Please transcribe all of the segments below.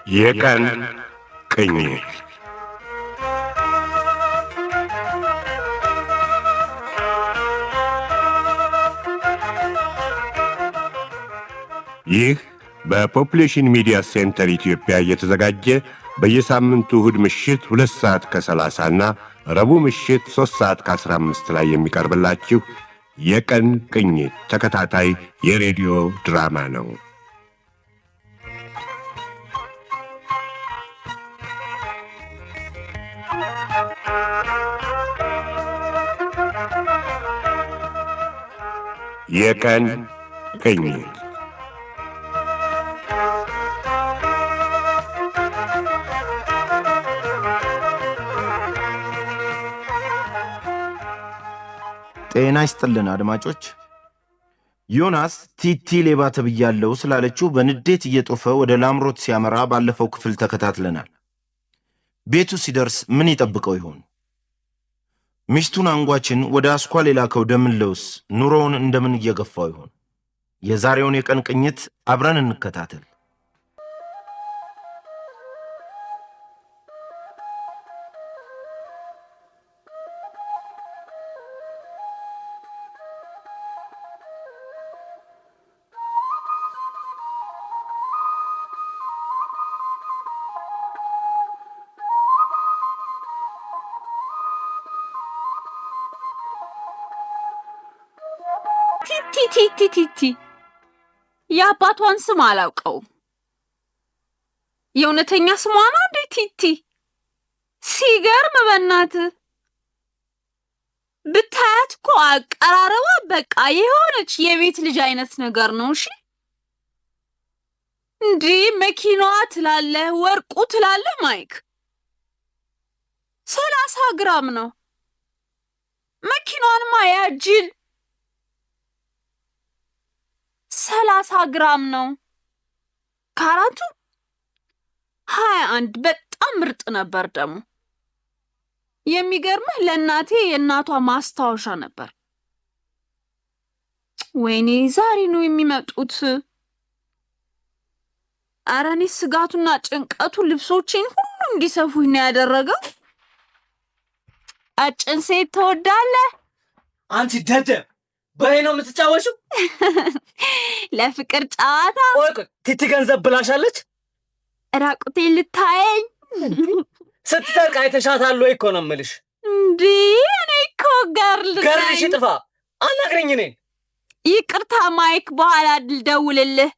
የቀን ቅኝት። ይህ በ Population Media Center ኢትዮጵያ እየተዘጋጀ በየሳምንቱ እሁድ ምሽት 2 ሰዓት ከ30 እና ረቡዕ ምሽት 3 ሰዓት ከ15 ላይ የሚቀርብላችሁ የቀን ቅኝት ተከታታይ የሬዲዮ ድራማ ነው። የቀን ቅኝት። ጤና ይስጥልን አድማጮች። ዮናስ ቲቲ ሌባ ተብያለው ስላለችው በንዴት እየጦፈ ወደ ላምሮት ሲያመራ ባለፈው ክፍል ተከታትለናል። ቤቱ ሲደርስ ምን ይጠብቀው ይሆን? ሚስቱን አንጓችን ወደ አስኳል የላከው ደምለውስ ኑሮውን እንደምን እየገፋው ይሆን? የዛሬውን የቀን ቅኝት አብረን እንከታተል። ቲቲ ቲቲ ቲቲ፣ የአባቷን ስም አላውቀውም። የእውነተኛ ስሟ ነው እንዴ ቲቲ? ሲገርም በናት ብታያት እኮ አቀራረቧ በቃ የሆነች የቤት ልጅ አይነት ነገር ነው። እሺ እንዲህ መኪናዋ ትላለህ፣ ወርቁ ትላለህ። ማይክ፣ 30 ግራም ነው። መኪናዋንማ ያጅል 30 ግራም ነው። ካራቱ 21፣ በጣም ምርጥ ነበር። ደግሞ የሚገርምህ ለእናቴ የእናቷ ማስታወሻ ነበር። ወይኔ ዛሬ ነው የሚመጡት። ኧረ እኔ ስጋቱና ጭንቀቱ ልብሶቼን ሁሉ እንዲሰፉኝ ነው ያደረገው። ቀጭን ሴት ትወዳለህ? አንቺ ደደብ፣ በእኔ ነው የምትጫወቺው? ለፍቅር ጨዋታ። ቆይ ቆይ፣ ቲቲ ገንዘብ ብላሻለች? ራቁቴን ልታየኝ? ስትሰርቅ አይተሻታል ወይ እኮ ነው የምልሽ። እንዴ እኔ እኮ girl girl ሽ ነኝ። ይጥፋ፣ አናግረኝ እኔን። ይቅርታ ማይክ፣ በኋላ ልደውልልህ።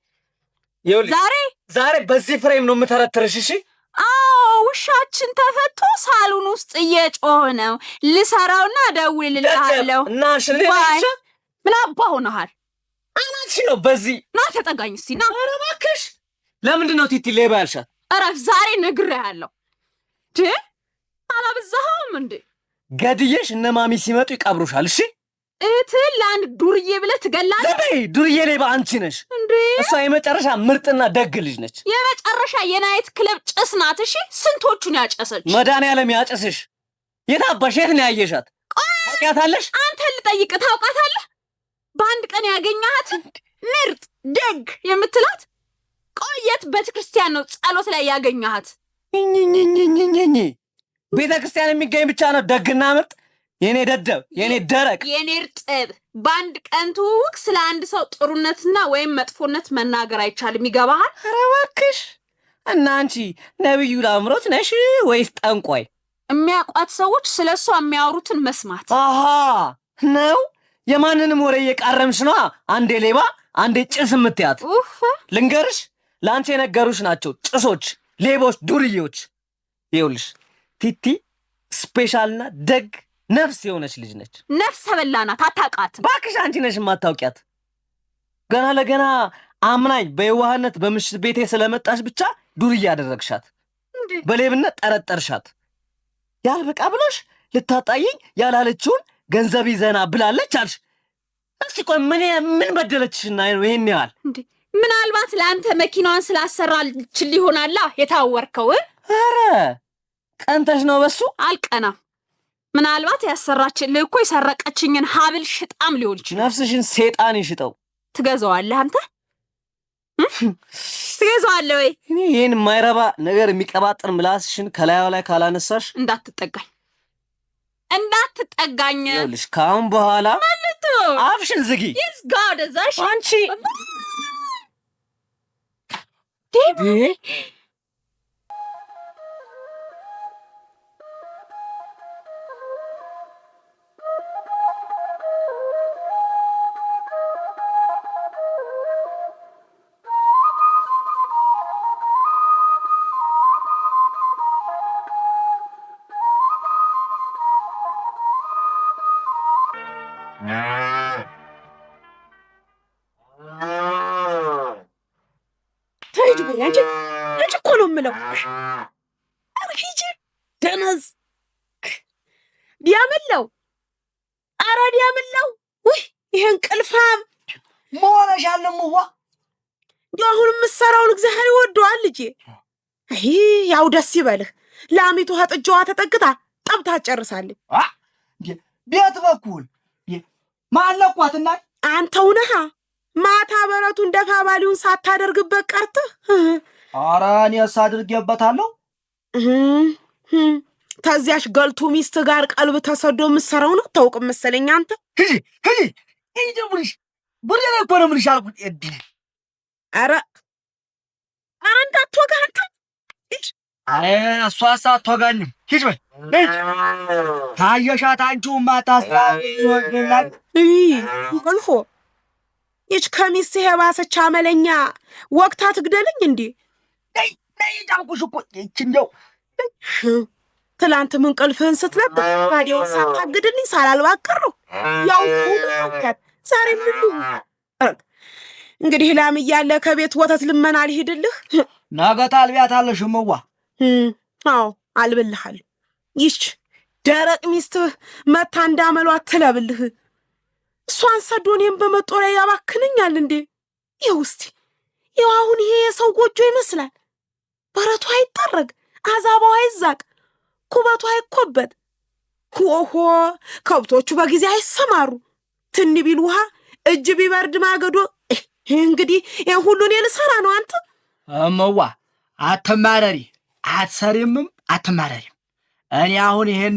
ይኸውልሽ ዛሬ ዛሬ በዚህ frame ነው የምተረትርሽ። እሺ? አዎ፣ ውሻችን ተፈቶ ሳሎን ውስጥ እየጮኸ ነው። ልሰራውና እደውልልሃለሁ። እና እሺ፣ እኔ Bye። ብቻ ምን አባ ሆነሃል? አናትሽ ነው በዚህ። ና ተጠጋኝ እስቲ ና። ኧረ እባክሽ፣ ለምንድን ነው ቲቲ ሌባ ያልሻት? እረፍ፣ ዛሬ ነግሬሃለሁ። ድ አላበዛኸውም እንዴ? ገድዬሽ እነ ማሚ ሲመጡ ይቀብሩሻል። እሺ? እህትህን ለአንድ ዱርዬ ብለህ ትገላለህ? ዝም በይ። ዱርዬ ሌባ አንቺ ነሽ። እንዴ? እሷ የመጨረሻ ምርጥና ደግ ልጅ ነች። የመጨረሻ የ night club ጭስ ናት። እሺ፣ ስንቶቹን ያጨሰች? መድኃኒዓለም ያጭስሽ። የት አባሽ የት ነው ያየሻት? ታውቂያታለሽ? አንተን ልጠይቅ፣ ታውቃታለህ? በአንድ ቀን ያገኘሃት ምርጥ ደግ የምትላት ቆየት ቤተ ክርስቲያን ነው ጸሎት ላይ ያገኘሃት? እኝኝኝኝኝኝ፣ ቤተ ክርስቲያን የሚገኝ ብቻ ነው ደግና ምርጥ? የኔ ደደብ፣ የኔ ደረቅ፣ የኔ እርጥብ፣ በአንድ ቀን ትውውቅ ስለ አንድ ሰው ጥሩነትና ወይም መጥፎነት መናገር አይቻልም። ይገባሃል? ኧረ እባክሽ፣ እና አንቺ ነብዩ ላምሮት ነሽ ወይስ ጠንቋይ? የሚያውቋት ሰዎች ስለ እሷ የሚያወሩትን መስማት። አሃ ነው፣ የማንንም ወሬ እየቃረምሽ ነዋ። አንዴ ሌባ አንዴ ጭስ የምትያት። ኡፍ። ልንገርሽ፣ ለአንቺ የነገሩሽ ናቸው ጭሶች፣ ሌቦች፣ ዱርዬዎች። ይኸውልሽ ቲቲ special ና ደግ ነፍስ የሆነች ልጅ ነች። ነፍሰ በላ ናት፣ አታውቃትም። ባክሽ፣ አንቺ ነሽ የማታውቂያት። ገና ለገና አምናኝ በየዋህነት በምሽት ቤቴ ስለመጣሽ ብቻ ዱርዬ ያደረግሻት፣ በሌብነት ጠረጠርሻት። ያልበቃ ብሎሽ ልታጣይኝ ያላለችውን ገንዘብ ይዘና ብላለች አልሽ። እስቲ ቆይ፣ ምን ምን በደለችሽና ነው ይሄን ያህል? እንዴ ምናልባት ለአንተ መኪናዋን ስላሰራችል ይሆናላ የታወርከው። ኧረ ቀንተሽ ነው በሱ? አልቀናም። ምናልባት ያሰራችልህ እኮ የሰረቀችኝን ሀብል ሽጣም ሊሆን ይችላል። ነፍስሽን ሴጣን ይሽጠው። ትገዛዋለህ አንተ? ትገዛዋለህ ወይ? እኔ ይህን የማይረባ ነገር የሚቀባጥር ምላስሽን ከላዩ ላይ ካላነሳሽ እንዳትጠጋኝ እንዳትጠጋኝ። ይኸውልሽ ከአሁን በኋላ መልቱ አፍሽን ዝጊ። ይዝጋ ወደዛሽ። አንቺ ተይ በይ አንቺ፣ አንቺ እኮ ነው የምለው። ኧረ ሂጂ ደነዝ። ዲያምላው፣ ኧረ ዲያምላው፣ ውይ ይሄን ቅልፋም መሆነሻል እሙዋ። እንዲያው አሁን የምትሰራውን እግዚአብሔር ይወደዋል ልጄ። አይ ያው ደስ ይበልህ። ላሚቱ ከጥጃዋ ተጠግታ ጠብታ ጨርሳለች። ቤት በኩል ማለኳት እና አንተው ነህ ማታ በረቱን ደፋ ባሊውን ሳታደርግበት ቀርተህ። ኧረ እኔስ አድርጌበታለሁ። ከዚያች ገልቱ ሚስት ጋር ቀልብ ተሰዶ የምትሰራውን አታውቅም መሰለኝ አንተ። ሂጂ ሂጂ ሂጂ ብልሽ ብሬ ላይ እኮ ነው የምልሽ አልኩት። ኧረ ኧረ እንዳትወጋ አንተ። ኧረ እሷስ አትወጋኝም። ሂጂ በይ ሂጂ። ታየሻት አንቺውማ ታስራ እንቅልፎ ይች ከሚስትህ የባሰች አመለኛ ወቅታ ትግደለኝ እንዴ? ነይ ነይ አልኩሽ እኮ ይህች እንደው ትላንትም እንቅልፍህን ስትለብ ታዲያውን ሳታግድልኝ ሳላልባቀረው ያው ዛሬ ምን እንግዲህ ላም እያለ ከቤት ወተት ልመና አልሄድልህ። ነገ ታልቢያታለሽ እመዋ። አዎ አልብልሃለሁ። ይች ደረቅ ሚስትህ መታ እንዳመሏ ትለብልህ። እሷን ሰዶ እኔም በመጦሪያ ያባክነኛል እንዴ? ይኸው እስቲ ይኸው አሁን ይሄ የሰው ጎጆ ይመስላል። በረቱ አይጠረግ፣ አዛባው አይዛቅ፣ ኩበቱ አይኮበት። ሆሆ ከብቶቹ በጊዜ አይሰማሩ፣ ትን ቢል ውሃ እጅ ቢበርድ ማገዶ። እንግዲህ ይሄን ሁሉ እኔ ልሰራ ነው አንተ? እመዋ አትማረሪ፣ አትሰሪምም አትማረሪም። እኔ አሁን ይሄን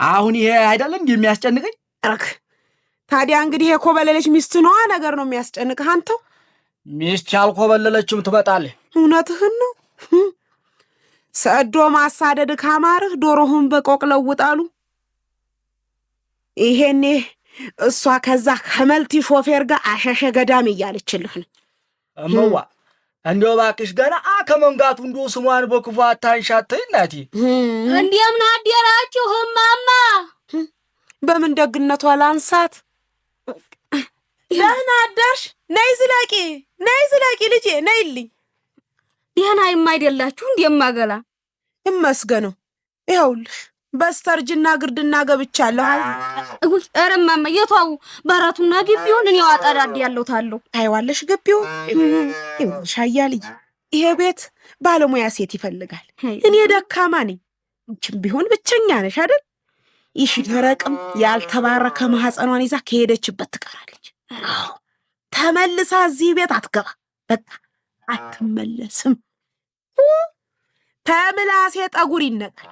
አሁን ይሄ አይደለም እንዴ የሚያስጨንቀኝ? ረክ ታዲያ እንግዲህ የኮበለለች ሚስት ነዋ ነገር ነው የሚያስጨንቅህ አንተው። ሚስት ያልኮበለለችም ትመጣለች። እውነትህን ነው። ሰዶ ማሳደድ ካማርህ ዶሮህን በቆቅ ለውጣሉ። ይሄኔ እሷ ከዛ ከመልቲ ሾፌር ጋር አሸሸ ገዳም እያለችልህ ነው። እመዋ እንደው እባክሽ ገና ከመንጋቱ እንደው ስሟን በክፉ አታንሻተኝ እናቴ። እንደምን አደራችሁ እማማ? በምን ደግነቷ ላንሳት? ደህና አደርሽ? ነይ ዝለቂ፣ ነይ ዝለቂ ልጄ ነይልኝ። ደህና የማይደላችሁ እንደማገላ ይመስገነው። ይኸውልሽ በስተርጅና ግርድና ገብቻለሁ። እውይ ኧረ እማማ የቷው በረቱና ግቢውን እኔው አጠዳድ ያለው ታለው ታይዋለሽ። ግቢው ይኸውልሽ አያልዬ፣ ይሄ ቤት ባለሙያ ሴት ይፈልጋል። እኔ ደካማ ነኝ፣ አንቺም ቢሆን ብቸኛ ነሽ አይደል? ይህ ደረቅም ያልተባረከ ማህፀኗን ይዛ ከሄደችበት ትቀራለች። አዎ ተመልሳ እዚህ ቤት አትገባ፣ በቃ አትመለስም። ተምላሴ ጠጉር ይነቃል።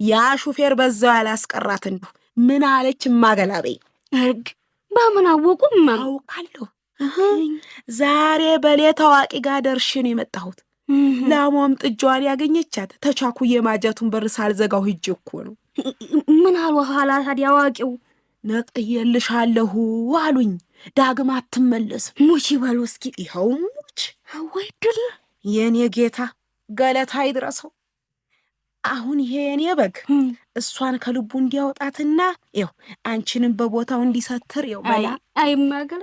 ያ ሹፌር በዛው ያላስቀራት እንደው ምን አለች እማገላበይ? እርግ በምን አወቁ? አውቃለሁ። ዛሬ በሌ ታዋቂ ጋር ደርሼ ነው የመጣሁት። ላሟም ጥጃዋን ያገኘቻት ተቻኩዬ ማጀቱን በር ሳልዘጋው ሂጅ እኮ ነው። ምን አሉ ኋላ ታዲያ አዋቂው? ነቅዬልሻለሁ አሉኝ። ዳግም አትመለስም። ሙች ይበሉ እስኪ። ይኸው ሙች። ወይ ድል የኔ ጌታ ገለታ ይድረሰው። አሁን ይሄ የኔ በግ እሷን ከልቡ እንዲያወጣትና ይኸው አንቺንም በቦታው እንዲሰትር ይኸው መላ። አይ ማገለ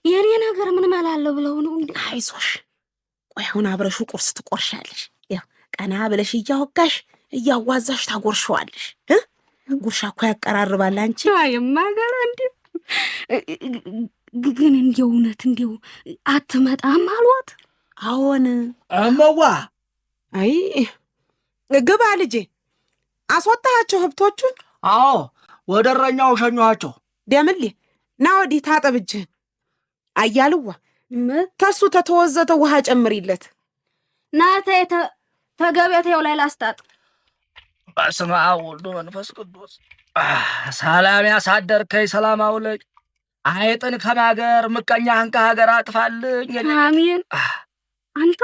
የኔ ነገር ምን መላለሁ ብለው ነው እንዴ? አይዞሽ፣ ቆይ አሁን አብረሹ ቁርስ ትቆርሻለሽ። ይኸው ቀና ብለሽ እያወጋሽ እያዋዛሽ ታጎርሸዋለሽ። ጉርሻ እኮ ያቀራርባል። አንቺ አይ ማገለ እንዴ ግን እንደው እውነት እንደው አትመጣም አሏት? አዎን እመዋ። አይ ግባ ልጄ። አስወጣሃቸው ህብቶቹን? አዎ ወደ እረኛው ሸኘኋቸው። ደምሌ ና ወዲህ ታጠብ እጅህን። አያልዋ ተሱ ተተወዘተ ውሃ ጨምሪለት። ናተ ተገበቴው ላይ ላስጣጥ። በስመ አብ ወወልድ ወመንፈስ ቅዱስ። ሰላም ያሳደርከኝ ሰላም አውለኝ። አይጥን ከማገር ምቀኛህን ከሀገር አጥፋልኝ። አሜን። አንተ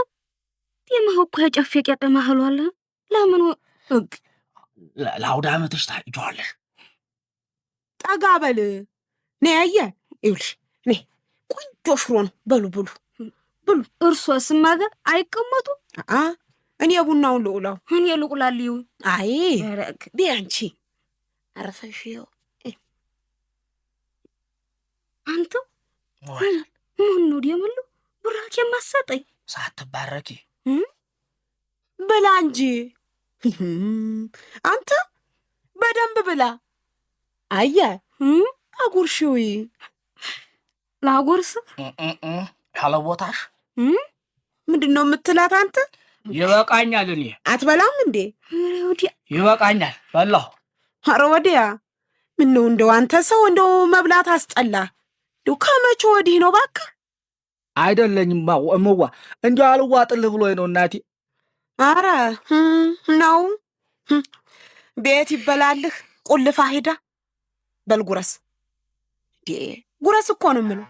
የማህ እኮ የጨፌ ቄጠማ እህሉ አለ። ለምን ለአውደ ዓመትሽ ታጭጂዋለሽ። ጠጋ በል ነይ። አየ ይኸውልሽ፣ ነይ ቆንጆ ሽሮ ነው። በሉ ብሉ ብሉ። እርሶስ ማገር አይቀመጡ? አ እኔ ቡናውን ልቁላው። እኔ ልቁላልዩ። አይ በይ አንቺ አረፈሽ። ይኸው አንተ ምን ነው ደምሉ ቡራኬ የማሰጠኝ ሳትባረኪ ብላ እንጂ አንተ በደንብ ብላ። አየ አጉርሺው። ላጎርስ ያለ ቦታሽ ምንድን ነው የምትላት አንተ? ይበቃኛል። እኔ አትበላም እንዴ? ይበቃኛል፣ በላሁ። ኧረ ወዲያ ምነው እንደው አንተ ሰው እንደው መብላት አስጠላ። እንደው ከመቼ ወዲህ ነው እባክህ? አይደለኝም እምዋ፣ እንዲያው አልዋጥልህ ብሎኝ ነው እናቴ። አረ ነው ቤት ይበላልህ። ቁልፋ ሄዳ በል ጉረስ። እንዴ ጉረስ እኮ ነው የምለው።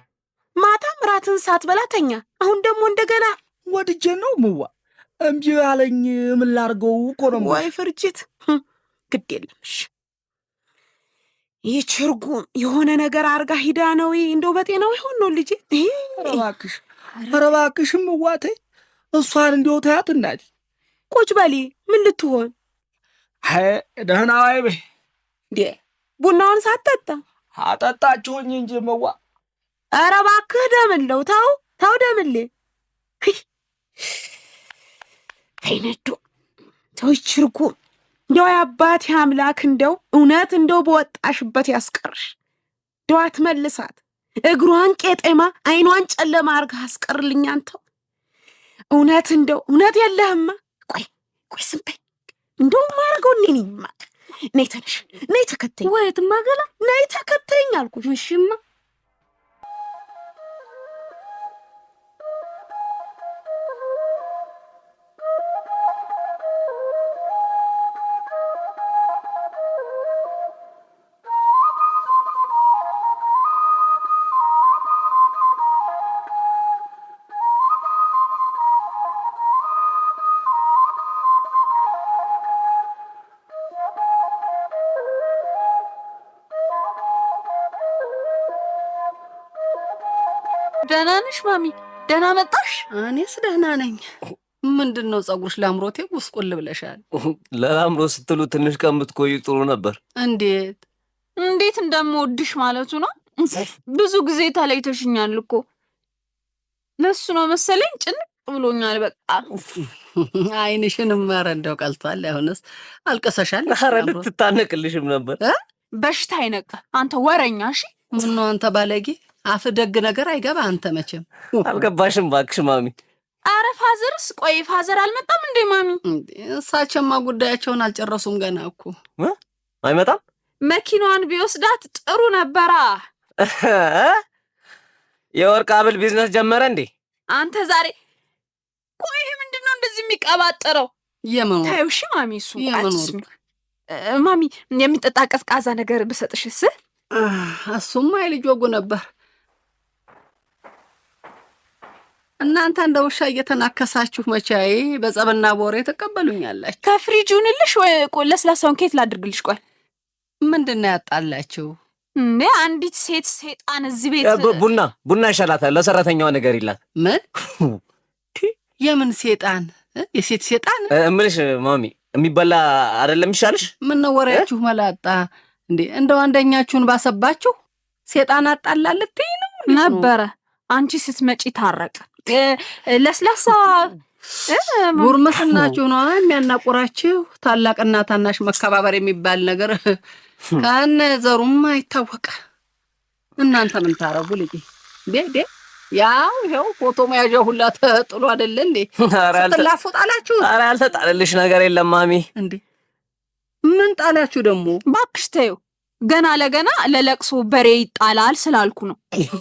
ማታም እራትን ሳትበላ ተኛ። አሁን ደግሞ እንደገና ወድጄ ነው እምዋ፣ እምቢ አለኝ። ምን ላድርገው እኮ ነው። ወይ ፍርጅት። ግድ የለም እሺ። ይህች እርጉም የሆነ ነገር አርጋ ሂዳ ነው። እንደው በጤናው ይሆን ነው ልጄ? ኧረ እባክሽ፣ ኧረ እባክሽ እምዋ ተይ፣ እሷን እንደው ተያት እናቴ። ቁጭ በሊ። ምን ልትሆን? አይ ደህና ዋይ በይ። እንዴ ቡናውን ሳትጠጣ አጠጣችሁኝ እንጂ እምዋ። ኧረ እባክህ ደምለው፣ ተው ተው ደምሌ። ተይ ነዶ፣ ተው ይህች እርጉም። እንደው የአባቴ አምላክ እንደው እውነት እንደው በወጣሽበት ያስቀርሽ። እንደው አትመልሳት። እግሯን ቄጤማ አይኗን ጨለማ አርገህ አስቀርልኝ አንተው። እውነት እንደው እውነት የለህማ። ቆይ ቆይ ዝም በይ። እንደው ማረገው እኔ ነኝ የማውቅ። ነይ ተነሽ፣ ነይ ተከተኝ። ወየት ማገላ? ነይ ተከተኝ አልኩሽ። እሺማ። ደህና ነሽ ማሚ? ደህና መጣሽ? እኔስ ደህና ነኝ። ምንድን ነው ጸጉርሽ ላምሮቴ ጉስቁል ብለሻል? ለላምሮት ስትሉ ትንሽ ቀን ብትቆዩ ጥሩ ነበር። እንዴት እንዴት እንደምወድሽ ማለቱ ነው። ብዙ ጊዜ ተለይተሽኛል እኮ። ለሱ ነው መሰለኝ ጭንቅ ብሎኛል። በቃ አይንሽንም ኧረ እንደው ቀልቷል። አሁንስ አልቅሰሻል። ኧረ ልትታነቅልሽም ነበር። በሽታ አይነቀ አንተ ወረኛ። እሺ ምነው አንተ ባለጌ አፍ ደግ ነገር አይገባ። አንተ መቼም አልገባሽም እባክሽ ማሚ። አረ father ስ፣ ቆይ father አልመጣም እንዴ ማሚ? እሳቸማ ጉዳያቸውን አልጨረሱም ገና እኮ። አይመጣም? መኪናዋን ቢወስዳት ጥሩ ነበራ። የወርቅ ሀብል ቢዝነስ ጀመረ እንዴ? አንተ ዛሬ ቆይ፣ ይሄ ምንድን ነው እንደዚህ የሚቀባጠረው? የምን ታዩ? እሺ ማሚ፣ እሱ የምን አትስሚ። ማሚ የሚጠጣ ቀዝቃዛ ነገር ብሰጥሽስ? እሱማ የልጅ ወጉ ነበር። እናንተ እንደ ውሻ እየተናከሳችሁ መቻዬ በጸብና በወሬ ትቀበሉኛላችሁ። ከፍሪጅ ይሁንልሽ ወይ ለስላሳውን ኬት ላድርግልሽ? ቆይ ምንድን ነው ያጣላችሁ? እንዴ አንዲት ሴት ሴጣን እዚህ ቤት ቡና ቡና ይሻላታል። ለሰራተኛዋ ነገር ይላት። ምን የምን ሴጣን? የሴት ሴጣን እምልሽ ማሚ የሚበላ አይደለም ይሻልሽ? ምን ነው ወሬያችሁ መላጣ እንዴ? እንደው አንደኛችሁን ባሰባችሁ ሴጣን አጣላልትይ ነው ነበረ። አንቺ ስትመጪ ታረቀ። ለስላሳ ጉርምስናችሁ ነው የሚያናቁራችሁ። ታላቅና ታናሽ መከባበር የሚባል ነገር ከነ ዘሩም አይታወቀ። እናንተ ምን ታረጉ ልጄ? ዴ ያው ይኸው ፎቶ መያዣ ሁላ ተጥሎ አይደለ እንዴ? ስትላፉ ጣላችሁ። ኧረ ያልተጣለልሽ ነገር የለም ማሚ። እንዴ ምን ጣላችሁ ደግሞ? እባክሽ ተይው። ገና ለገና ለለቅሶ በሬ ይጣላል ስላልኩ ነው።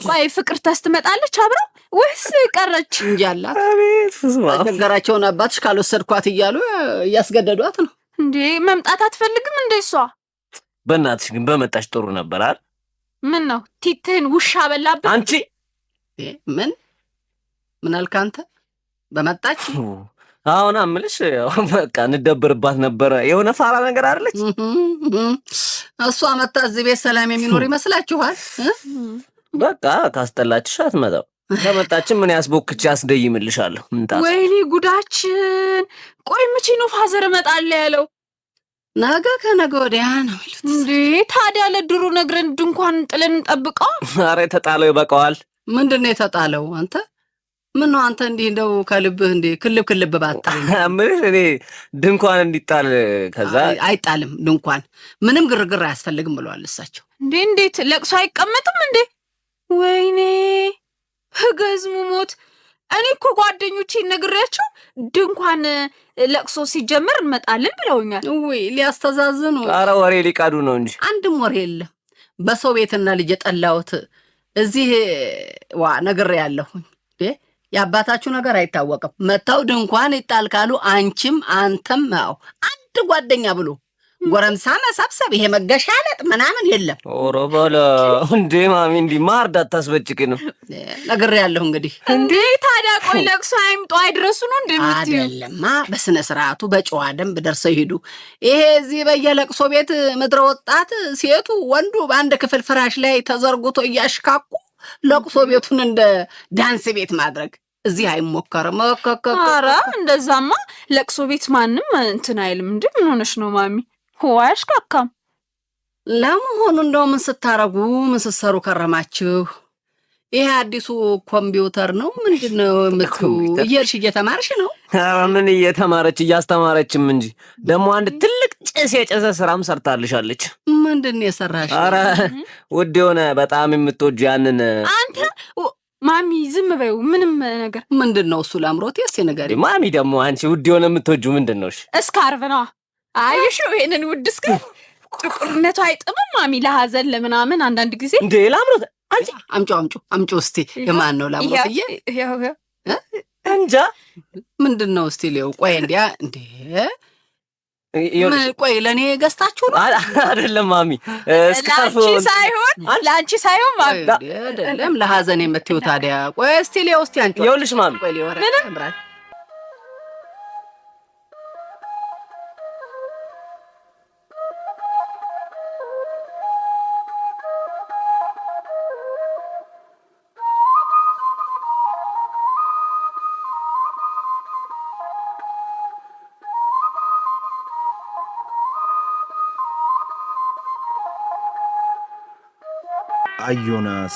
ቆይ ፍቅርተስ ትመጣለች አብረው ወይስ ቀረች? እንጃላት። አስቸገራቸውን አባትሽ ካልወሰድኳት እያሉ እያስገደዷት ነው። እንዴ መምጣት አትፈልግም እንዴ እሷ? በእናትሽ ግን በመጣች ጥሩ ነበር አይደል? ምን ነው ቲትህን ውሻ በላብህ? አንቺ ምን ምን አልክ አንተ? በመጣች አሁን አምልሽ በቃ እንደብርባት ነበረ። የሆነ ፋራ ነገር አይደለች እሷ መጣ እዚህ ቤት ሰላም የሚኖር ይመስላችኋል? በቃ ካስጠላችሽ አትመጣም። ከመጣችን ምን ያስቦክች ያስደይምልሻለሁ። ወይኔ ጉዳችን! ቆይ መቼ ነው father እመጣለሁ ያለው? ነገ ከነገ ወዲያ ነው የሚሉት። እንዴ ታዲያ ለድሩ ነግረን ድንኳን ጥለን እንጠብቀው? ኧረ የተጣለው ይበቃዋል። ምንድን ነው የተጣለው? አንተ ምን ነው አንተ እንዲህ እንደው ከልብህ እንዴ ክልብ ክልብ ባትል ምንሽ እኔ ድንኳን እንዲጣል ከዛ አይጣልም ድንኳን ምንም ግርግር አያስፈልግም ብለዋል እሳቸው። እንዴ እንዴት ለቅሶ አይቀመጥም እንዴ? ወይኔ ህገዝሙ ሞት። እኔ እኮ ጓደኞቼ ነግሬያቸው ድንኳን ለቅሶ ሲጀመር እንመጣለን ብለውኛል። ውይ ሊያስተዛዝኑ። ኧረ ወሬ ሊቀዱ ነው እንጂ አንድም ወሬ የለም። በሰው ቤትና ልጅ የጠላሁት እዚህ ዋ ነግሬያለሁኝ። የአባታችሁ ነገር አይታወቅም። መተው ድንኳን ይጣል ካሉ አንቺም አንተም ያው አንድ ጓደኛ ብሎ ጎረምሳ መሰብሰብ ይሄ መገሻለጥ ምናምን የለም። ኦሮ በለ እንዴ ማሚ፣ እንዲህ ማርዳ አታስበጭቂ ነው ነግሬያለሁ። እንግዲህ እንዴ ታዲያ ቆይ ለቅሶ አይምጡ አይድረሱ ነው እንዴ የምትይው? አይደለማ፣ በስነ ስርዓቱ በጨዋ ደንብ ደርሰው ይሄዱ። ይሄ እዚህ በየለቅሶ ቤት ምድረ ወጣት ሴቱ ወንዱ በአንድ ክፍል ፍራሽ ላይ ተዘርግቶ እያሽካኩ ለቅሶ ቤቱን እንደ ዳንስ ቤት ማድረግ እዚህ አይሞከርም። ኧረ እንደዛማ ለቅሶ ቤት ማንም እንትን አይልም። እንዴ ምን ሆነሽ ነው ማሚ? ሆ አያሽካካም። ለመሆኑ እንደው ምን ስታረጉ ምን ስትሰሩ ከረማችሁ? ይሄ አዲሱ ኮምፒውተር ነው ምንድን ነው የምትይው? እየሄድሽ እየተማርሽ ነው? ኧረ ምን እየተማረች እያስተማረችም እንጂ ደግሞ አንድ ትልቅ ጭስ የጨሰ ስራም ሰርታልሻለች። ምንድን ነው የሰራሽ? ኧረ ውድ የሆነ በጣም የምትወጂው ያንን አንተ ማሚ ዝም በይው። ምንም ነገር ምንድን ነው እሱ? ላምሮት እስኪ ንገሪኝ። ማሚ ደግሞ አንቺ ውድ የሆነ የምትወጂው ምንድን ነው? scarf ነዋ። አየሽው ይሄንን ውድ scarf ጥቁርነቱ አይጥምም ማሚ፣ ለሀዘን ለምናምን አንዳንድ ጊዜ እንዴ ላምሮት አንቺ አምጪው አምጪው አምጪው እስቲ። የማን ነው ላምሮትዬ? እንጃ ምንድን ነው እስቲ ሊው። ቆይ እንዲያ እንዴ ቆይ ለእኔ ገዝታችሁ ነው? አይደለም ማሚ፣ scarf ሳይሆን ለአንቺ ሳይሆን ማሚ፣ አይደለም ለሀዘን የምትይው ታዲያ። ቆይ እስቲ ሊው እስቲ አንቺ ይኸውልሽ ማሚ፣ ምንም አይ ዮናስ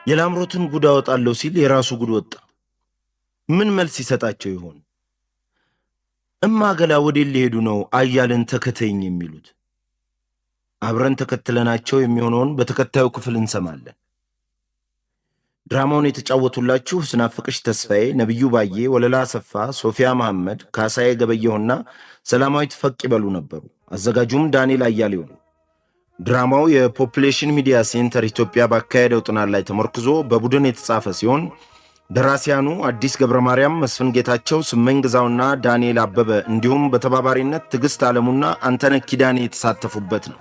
የላምሮትን ጉድ አወጣለሁ ሲል የራሱ ጉድ ወጣ። ምን መልስ ይሰጣቸው ይሆን? እማገላ ወዴት ሊሄዱ ነው አያልን ተከተይኝ የሚሉት? አብረን ተከትለናቸው የሚሆነውን በተከታዩ ክፍል እንሰማለን። ድራማውን የተጫወቱላችሁ ስናፍቅሽ ተስፋዬ፣ ነብዩ ባዬ፣ ወለላ አሰፋ፣ ሶፊያ መሐመድ፣ ካሳዬ ገበየሁና ሰላማዊት ፈቅ ይበሉ ነበሩ። አዘጋጁም ዳንኤል አያሌው ነው። ድራማው የ Population Media Center ኢትዮጵያ ባካሄደው ጥናት ላይ ተመርክዞ በቡድን የተጻፈ ሲሆን ደራሲያኑ አዲስ ገብረ ማርያም፣ መስፍን ጌታቸው፣ ስመኝ ግዛውና ዳንኤል አበበ እንዲሁም በተባባሪነት ትዕግስት አለሙና አንተነህ ኪዳኔ የተሳተፉበት ነው።